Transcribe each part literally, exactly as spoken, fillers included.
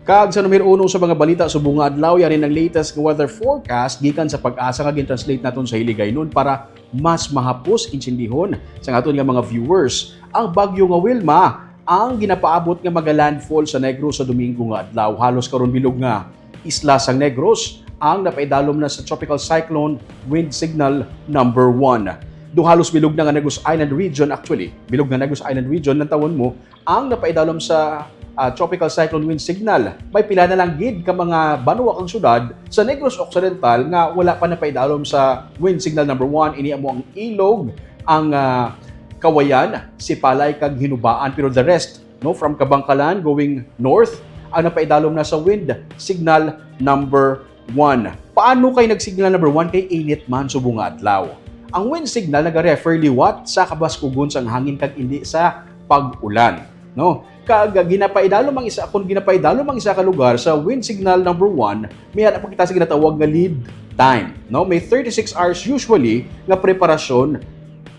Kag sa numero uno sa mga balita subong nga adlaw, yari ang latest nga weather forecast gikan sa PAGASA nga gin-translate naton sa Hiligaynon para mas mahapos intindihon sa aton nga mga viewers. Ang bagyo nga Wilma ang ginapaabot nga maga-landfall sa Negros sa Domingo nga adlaw. Halos karon bilog nga isla sang Negros ang napaidalom na sa Tropical Cyclone Wind Signal number one. Do halos bilog na nga Negros Island region, actually, bilog nga Negros Island region, lantawon mo, ang napaidalom sa, ah, Tropical Cyclone Wind Signal. May pila na lang gid ka mga banwa kag syudad sa Negros Occidental nga wala pa napaidalom sa Wind Signal number one. Ini amo ang Ilog, ang, ah, Cauayan, Sipalay, kag Hinubaan. Pero the rest, no, from Kabankalan going north, ang napaidalom na sa Wind Signal number one. Paano kay nag-signal number one? Kay init man subong nga adlaw. Ang wind signal nagarefer liwat sa kabaskugon sang hangin kag indi sa pag-ulan, no? Kag ginapaidalom ang isa, kung ginapaidalom ang isa ka lugar sa wind signal number one, may ara pa kita sa ginatawag nga lead time, no? May thirty-six hours usually nga preparasyon,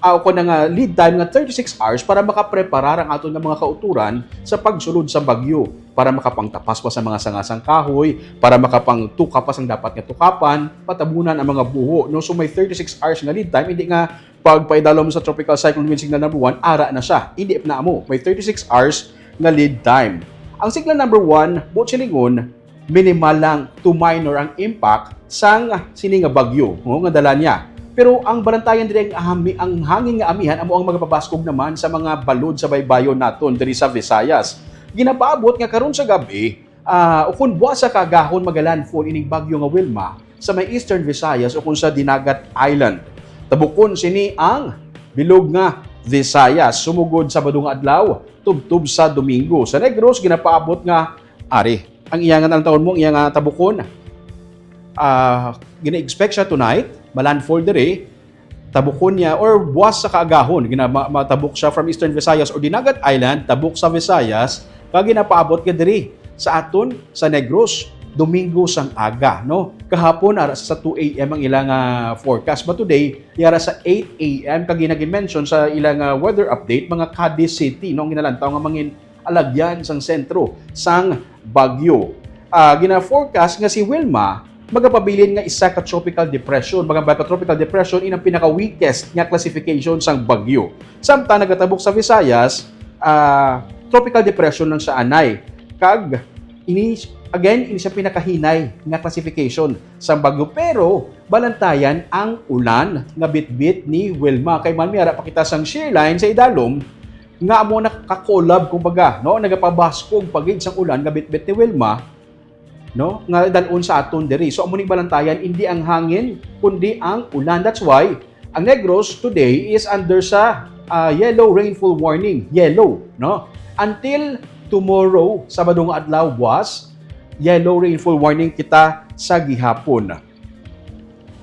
ah, o kon nga lead time nga thirty-six hours para makapreparar ang aton nga mga kautoran sa pagsulod sa bagyo, para makapangtapas pa sa mga sanga sang kahoy, para makapangtukap pa sang dapat nga tukapan, patabunan ang mga buho, no? So, may thirty-six hours nga lead time, hindi nga pagpaidalom sa Tropical Cyclone Wind Signal number one, ara na siya. Hindi na amo. May thirty-six hours nga lead time. Ang signal number one, buot silingon, minimal lang to minor ang impact sang sini nga bagyo, no, nga dala niya. Pero ang balantayan diri ang ahami-, ang hangin nga amihan amo ang magapabaskog naman sa mga balod sa baybayon naton diri sa Visayas. Ginapaabot nga karon sa gab-i, ah, ukon buwas sa kaagahon, maga-landfall ining bagyo nga Wilma sa may Eastern Visayas ukon sa Dinagat Island. Tabukon sini ang bilog nga Visayas sumugod Sabado nga adlaw, tubtob sa Domingo. Sa Negros, ginapaabot nga ari ang iya nga, ang tawon mo, ang iya nga tabukon. Ah, gina-expect siya tonight, ma-landfall diri, tabukon niya, or buwas sa kaagahon, gina-, ma-, matabok siya from Eastern Visayas or Dinagat Island, tabok sa Visayas, kag ginapaabot ka diri sa aton, sa Negros, Domingo sang aga, no? Kahapon, ara sa two A M ang ilang, ah, forecast. But today, yara sa eight A M, kag gina-mention sa ilang, ah, weather update, mga Cadiz City, no? Ang ginalantaw nga mangin-, alagyan sang sentro sang bagyo. Ah, gina-forecast nga si Wilma magapabilin nga isa ka tropical depression. Magambal ka tropical depression, inang pinaka-weakest nga classification sang bagyo. Samtang nagatabok sa Visayas, ah, tropical depression lang siya anay. Kag ini, again, ini siya pinakahinay nga classification sang bagyo. Pero balantayan ang ulan nga bitbit ni Wilma. Kay man, may ara pa kita sang shear line sa idalom nga amo nakakolab, kumbaga, no? Nagapabaskog pa gid sang ulan nga bitbit ni Wilma, no, nga dal-on sa aton diri. So, amo ning balantayan, indi ang hangin, kundi ang ulan. That's why ang Negros today is under sa, ah, yellow rainfall warning. Yellow, no? Until tomorrow, Sabado nga adlaw, buwas, yellow rainfall warning kita sa gihapon.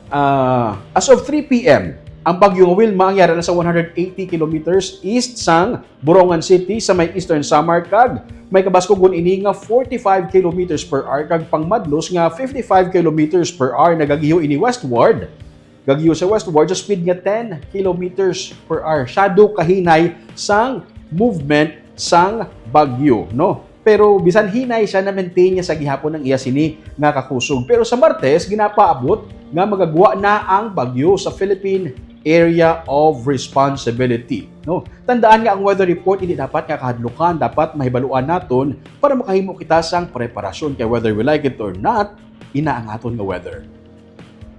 Ah, as of three P M, ang Bagyo nga Wilma ang yara na sa one hundred eighty kilometers east sang Borongan City sa may Eastern Samar, kag may kabaskugon ini nga forty-five kilometers per hour kag pangmadlos nga fifty-five kilometers per hour. Nagagiho ini westward, gagiho sa westward sa speed nga ten kilometers per hour. Shadow kahinay sang movement sang bagyo, no? Pero bisan hinay siya, na-maintain niya sa gihapon ang iya sini nga kakusog. Pero sa Martes, ginapaabot nga magagwa na ang bagyo sa Philippine Area of Responsibility, no? Tandaan nga ang weather report hindi dapat nga kahadlukan, dapat mahibaluan naton para makahimo kita sang preparasyon, kay whether we like it or not, ina ang aton nga weather.